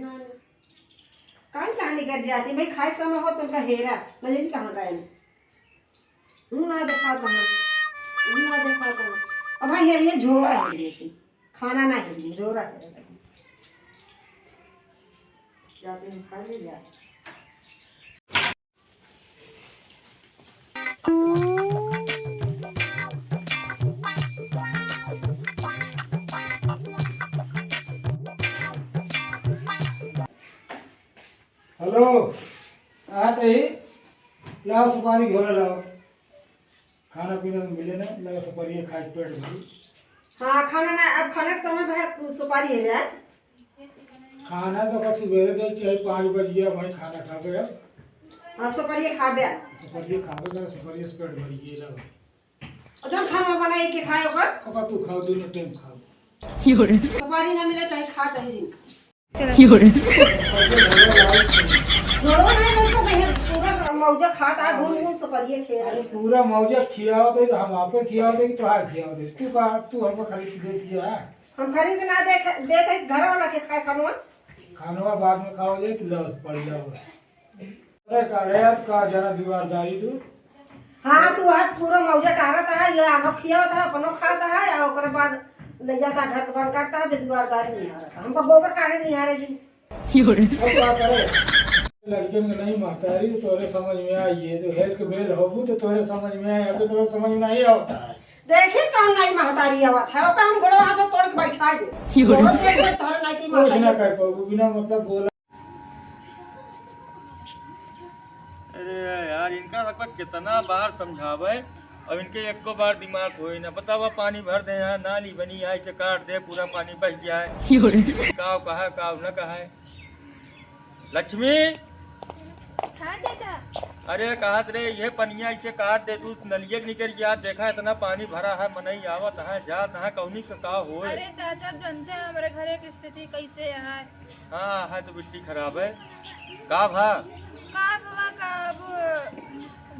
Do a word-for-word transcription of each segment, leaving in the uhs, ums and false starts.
काहे कहाँ निकर जाती भाई, खाए समय हो तो उनका हेरा, मैं नहीं कहाँ गए। हूँ ना देखा कहाँ, हूँ ना देखा कहाँ। अब भाई हेरिए झोरा हेरिए थी, खाना ना हेरिए, झोरा हेरिए। जाते हैं खा ले जा। हेलो, आ तही, लाओ सुपारी घोरा लाओ। खाना पीना तो मिले ना, लाओ सुपारी खाए पेट भरी। हाँ, खाना ना, अब खाने के समय में सुपारी है यार। खाना तो का सुबेरे दे, चाहे पाँच बज गया भाई, खाना खा गया। हाँ, सुपारी खा गया। सुपारी खा गया, सुपारी से पेट भर गया भाई। और जौन खाना बनाए के खाए ओकर? ओकर तू खाओ, दोनों टाइम खाओ। सुपारी ना मिले, चाहे खा, चाहे जिन खा। जोरो नहीं, नहीं तो नहीं, पूरा मौजा खाता है, घूम घूम सुपारी खेल रहे। पूरा मौजा खियाओ दे, तो हम आपे खियाओ दे, तो हाय खियाओ दे। तू का, तू हमको खरीद के दे दिया है? हम खरीद के ना दे, देते घर वाला के खाए खानवा। खानवा बाद में खाओ जाए, तू लाओ, पड़ जाओ। अरे का रे, आज का जना दुआरदारी तू? हाँ, तू आज पूरा मौजा टारत है, ये आनो खियावत है, अपनो खात है, और ओकरे बाद ले जाता घर के बंद करता है, बेदुआरदारी नहीं आ रहा। हमको गोबर काढ़े नहीं आ रहे जी। और का करे? लड़कियन के नहीं महतारी तो तोरे समझ में आई है, जो हेल के बेल होबू तो तोरे समझ में आई, अबे तोरे समझ में नहीं आवता है। देखी कौन नहीं महतारी आवत है, ओका हम गोड़वा हाथ तोड़ के बैठा दे। तोड़ के से तोरे नहीं की कुछ ना महतारी। कर पाबू, बिना मतलब बोला। अरे यार, इनका सबका कितना बार समझावे, अब इनके एको बार दिमाग होई ना। बतावा, पानी भर दे यहाँ, नाली बनी है, इसे काट दे, पूरा पानी बह गया है। काव कहा, काव न कहा है। लक्ष्मी। हाँ चाचा। अरे कहत रे, ये पनिया इसे काट दे, तू नलिया के निकल गया, देखा इतना पानी भरा है, मनई आवत है, जात है, कौनी का का होए। अरे चाचा, अब जानते हैं हमारे घरे की स्थिति कैसे है। हाँ, है तो बिट्टी खराब है। का भा? का भवा, का अब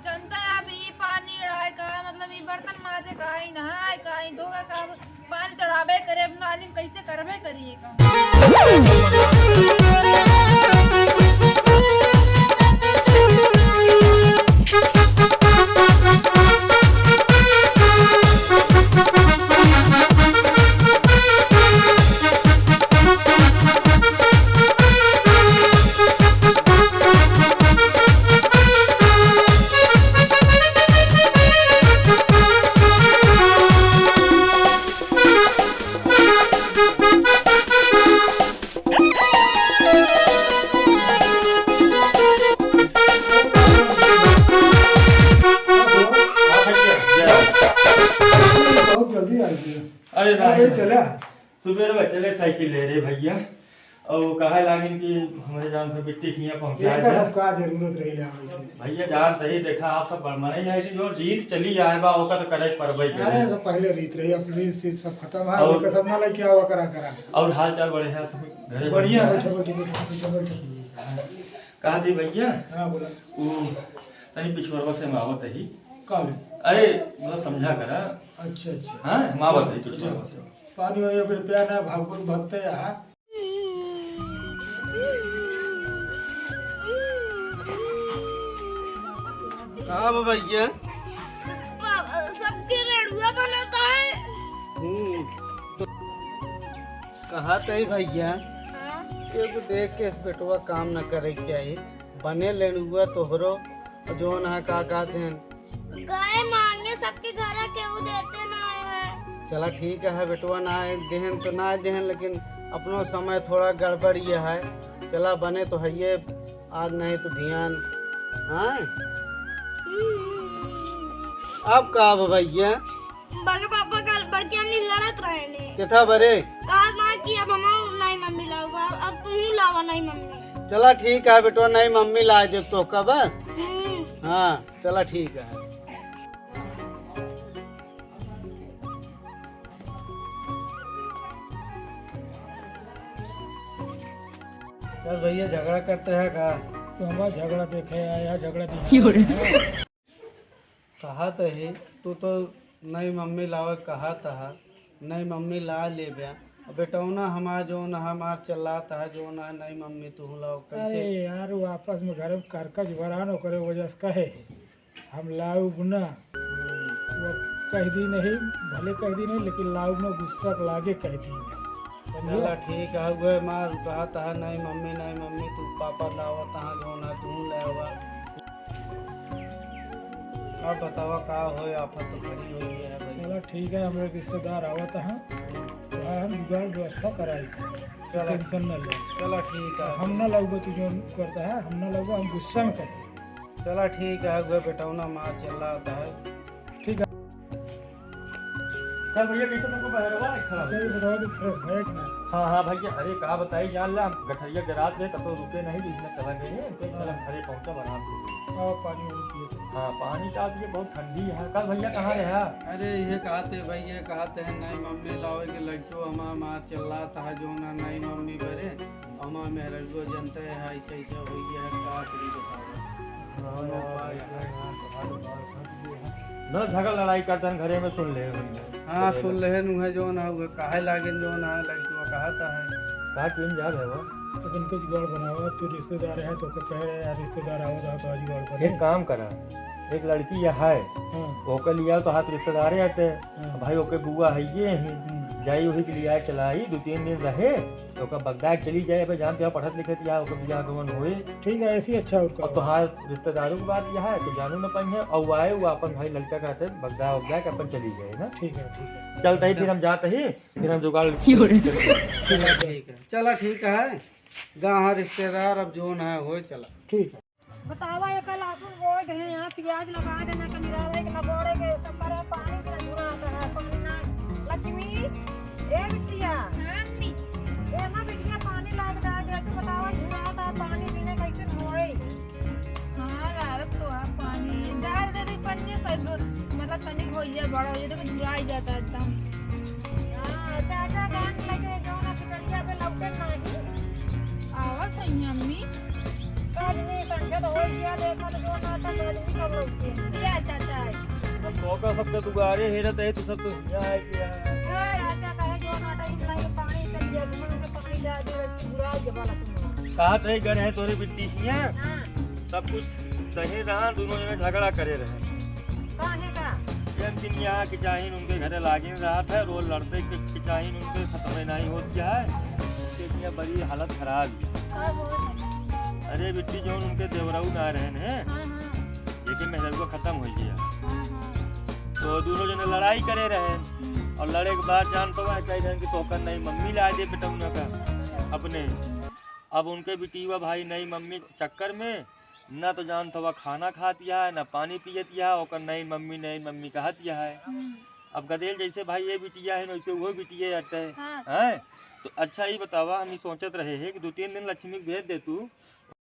जनता है, अब ई पानी रहे का, मतलब ई बर्तन माजे का, ई नहाए का, ई धोवे का, अब पानी चढ़ावे करे, अब नाली में कैसे करबे करिए का? बहुत जल्दी आ गया। अरे अरे नहीं। चला। सुबेर में चले साइकिल ले रे भैया, और कहे लागिन कि हमरे जान से बिट्टी के हियाँ पहुँचा एकर दे। सब का जरूरत रही ले आवे के? भैया जान तही देखा, आप सब बड़ मनई है कि जो रीत चली आए बा, ओकर तो करे परबई करे। अरे, तो पहले रीत रही, अब रीत सीत सब खत्म है, और ओकर सब ना लेके आवा करा करा। और हाल चाल बढ़िया, सब घरे बढ़िया, बढ़िया? बैठो, बैठो, बैठो, बैठो, बैठो। कहा थी भैया? हाँ, बोला। वो तनी पिछुआरवा से हम आवत ही। का ले? अरे, मतलब समझा करा। अच्छा, अच्छा। हाँ, हम आवत ही पिछुआरवा से। पानी वानी अगर प्या ना, भागवत भगते यहाँ। का बा भैया? सबके रेड़ुआ बनता है। हम्म, तो कहा तही भैया, हाँ? एगो देख के इस बेटवा काम न करे के चाही। बने लेड़ुआ तोहरो, जौन है का कहते हैं, गए मांगे सबके घरा केहू देते ना है। चला ठीक है बेटवा, ना देहन तो ना देहन, लेकिन अपनो समय थोड़ा गड़बड़ ये है। चला बने तो है ये, आज नहीं तो ध्यान, हाँ? अब का अब भैया? बड़का पापा कल बड़की अम्मी लड़त रहे ने। केथा बरे? कहा था कि अब हम नहीं मम्मी लावा, अब तू लावा नहीं मम्मी। चला ठीक है बेटवा, नहीं मम्मी ला देब तो का बस। हम्म। हाँ। चला ठीक है। चल भैया, झगड़ा करते हैं का? तो हमारा झगड़ा देखे आया, झगड़ा देखे। कहा तो है, तू तो नई मम्मी लावे कहा था, नई मम्मी ला लेब्या। अब बेटौना हमार जौन है, हमार चिल्लात है जौन है, "नहीं मम्मी, तू लाओ।" कैसे? अरे यार, वो आपस में घर में करकच भरान, ओकरे वजह से कहे, "हम लाउब ना।" हम्म। वो कह दी नहीं, भले कह दी नहीं, लेकिन लाउब ना, गुस्सा के लागे कह दी नहीं। समझे? चला ठीक है, उहे मार कहत है, "नहीं मम्मी, नहीं मम्मी, तू पापा लावत है जौन है, तू ले आवा।" अब बतावा का होए, आफत तो खड़ी हो गई है भाई। चला ठीक है, हमरे रिश्तेदार आवत हैं, तो हम जुगाड़ व्यवस्था कराई। चला। Tension न ले। चला ठीक है। हम ना लगबो, तू जौन करता है, हम ना लगबो, हम गुस्सा में करते। चला ठीक है, उहे बेटौना मार चिल्लात है। ठीक है। कल भैया कैसे तुमको बहरवा है खड़ा? अरे बताओ तो fresh भैया कि ना? हाँ, हाँ भैया, अरे का बताई जान ला, हम गठरिया के रात रहे, कतो रुके नहीं, बीच में चला गए हैं, कहीं हाँ। चला घरे पहुँचा बना के। आओ पानी वानी पिए। हाँ, पानी का पिए, बहुत ठंडी है। कल भैया कहाँ रहा? अरे ये कहते भैया, कहते हैं नहीं मम्मी लावे के लड़कियों हमार मार चिल्लात है जौन है, नहीं मम्मी करे, हमार मेहररुआ जनते है, ऐसे ऐसे हो गया है, का करी बताओ। हाँ, यार, यार, यार, बहुत बात है। ना झगड़ लड़ाई करतन घरे में, सुन ले हमने। हाँ, सुन ले। सुन लेहन उहे जौन है, उहे काहे लागेन जौन है, लड़कवा कहत है। का टीम जा भैया? तो उनके जुगाड़ बनावा, तू रिश्तेदार है, तो ओके कहे यार, रिश्तेदार आवत है, तो आज जुगाड़ करे। एक काम करा, एक लड़की यह है, हाँ। ओके लिया तो हाथ रिश्तेदार है ते, हाँ। भाई ओके बुआ है ये ही, हम्म। जाई वही के लिया चलाई, दो तीन दिन रहे, तो ओकर बगदा के चली जाए, अबे जानते हो, पढ़त लिखत या ओकर बियाह गवन होए। ठीक है, ऐसी अच्छा और और का। तोहार रिश्तेदारों की बात यह है, तो जानू न पाई है, और वो आए, वो अपन भाई लड़का कहते, बगदा उगदा के अपन चली जाए ना। ठीक है, ठीक है। चलते ही फिर हम जाते ही, फिर हम जुगाड़ ठीक है। चला ठीक है, गाँव रिश्तेदार अब जौन है होए चला। ठीक है। बतावा, ये कल लहसुन बोए गए हैं, प्याज लगा देना, कनिरा रहे के ना बोड़े के, सब करे पानी के ना जुड़ा आता है, पानी ना। लक्ष्मी, ए बिटिया। हाँ, अम्मी। ए ना बिटिया, पानी लाग जा दे, तू बतावा, जुड़ा आता है, पानी पीने कैसे होई? हाँ, लागत तो है पानी, डाल दे रही पंजे सब, मतलब तनिक हो जाए, बड़ा हो जाए, तो जुड़ा ही जाता है एकदम। हाँ, चाचा जान लगे, जो ना पिकड़िया पे लौटे नाही। आवत है अम्मी। आदमी संगत हो गया, देखा तो जो नाटक आदमी सब लोग के। या चाचा है। हम मौका सबके दुआरे हेरत है, तू सब तो हियाँ आए के है। ए, चाचा कहे जो नाटक इतना ही पानी चल गया, तुमने तो पकड़ लिया, जो बुरा जमाना तुम। कहा तो ही घर है तोरे बिट्टी हियाँ। हाँ। सब कुछ सही रहा, दोनों जने झगड़ा करे रहे। काहे का? एक दिन यहाँ के चाहिन उनके घरे लागिन रहा था, रोज लड़ते के, के चाहिन उनके खत्म नहीं होत क्या है, उनके इतनी बड़ी हालत खराब है। का हुआ? अरे बिट्टी, जौन उनके देवराऊ ना रहे ने, हाँ, हाँ। लेकिन मेहररुआ खत्म हो गया। हाँ, हाँ। तो दोनों जने लड़ाई करे रहे, हम्म। और लड़े के बाद जान तो वह कह रहे कि तोहकर नई मम्मी ला दे बेटौना का अपने। अब उनके बिटिया भाई नई मम्मी चक्कर में ना तो जानत हवा खाना खात है, ना पानी पियत है, ओकर नई मम्मी, नई मम्मी कहत है। हम्म। अब गदेल जैसे भाई ये बिटिया है, वैसे वो बिटिया हटे। हाँ। हैं? तो अच्छा, ई बतावा, हम ई सोचत रहे हैं कि दो तीन दिन लक्ष्मी के भेज दे तू।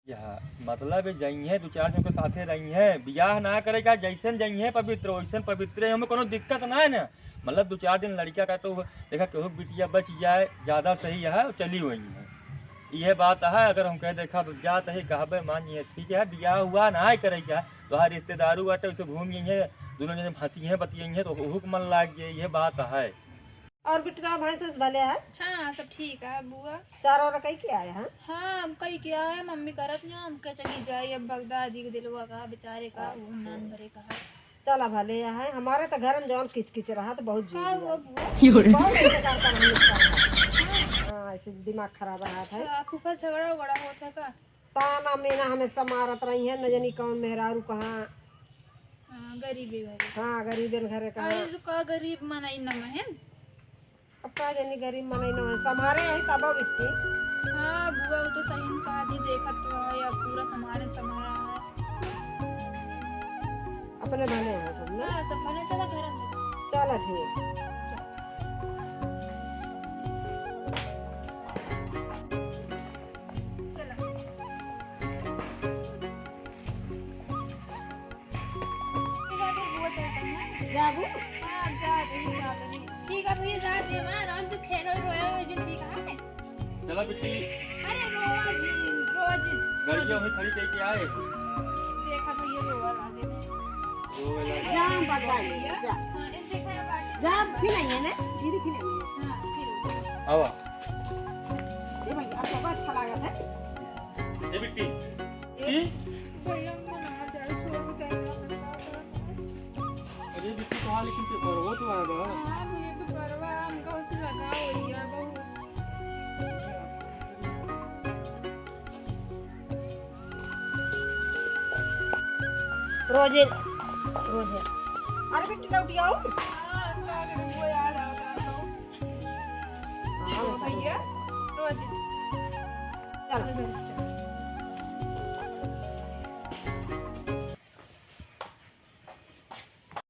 यह मतलब है, जइहें, दो चार दिन के साथे रहिहें, बियाह ना करे का, जैसन जइहें पवित्र, वैसन पवित्र है, हमें कोनो दिक्कत ना है ना। मतलब, दो चार दिन लड़का का तो देखा, केहू के बिटिया बच जाए, ज्यादा सही है, चली हुई है। इहे बात है, अगर हम कह देखा, अब जात है, कहबे, मान लिए, ठीक है, बियाह हुआ ना है करे क्या, तोहार रिश्तेदारू बाटे, उसे घूम लिए, दोनों जने हंसी हैं, बतिये हैं, तो ओहू के मन लाग गए, ये बात है। और बिटका भैंस उस भले है? हाँ, सब ठीक है, बुआ। चारा वारा कई के आया है? हाँ, हम कई के आए, मम्मी करत ना, हम कह चली जाए, अब बगदादी के दिलवा का, बेचारे का, हाँ, वो नाम भरे का है। चला भले है, हमारे तो घर में जौन किचकिच रहा तो बहुत का जोर हुआ हुआ। बुआ? बहुत बेकार का हम लोग का रहा। हाँ, ऐसे दिमाग खराब रहा था। तो फूफा झगड़ा उगड़ा होत है का? ताना मेना हमेशा मारत रही है, न जानी कौन मेहरारू कहाँ। हाँ, गरीबी घरे। हाँ, गरीबन घरे कहाँ। अरे, तो का गरीब मनई न महन? अब का जानी गरीब मनई न महन, संभारे यही तब बिट्टी। हाँ, बुआ, वो तो सही न कहा थी, देखत तो है, अब पूरा संभारे संभारा है। अपने भले हैं सब ना? हाँ, सब भले, चला घर में। चला ठीक। चला। ठीक है, फिर वो चलते हैं। जाबू? हाँ, जा दे, जा दे। ठीक है भैया, जा दे, हमारा राम तो खेल और रोया हुआ जो ठीक है। चला बिट्टी। अरे रोवा जी, रोवा जी। गड़िया में खड़ी कह के आए। देखा भैया, रोवा लागे। रोवे लागे। जा, हम बात बात भैया। जा। हाँ, इन देखा है बात। जा, फिर आई है ना? दीदी फिर आई है। हाँ, फिर। आवा। ए भैया, आपको अच्छा लागत है? ए बिट्टी। ए, की? भैया, हमको ना जाए, छोड़ के जाए। अरे बिट्टी, कहाँ लेकिन पेपरवा तो आ गया। हाँ, भैया, पेपरवा हमका उससे लगा हुई है बहुत। रोजे, रोजे। अरे बिट्टी, लौट आओ। हाँ, का करूँ, वो याद आ गया तो। हाँ, भैया।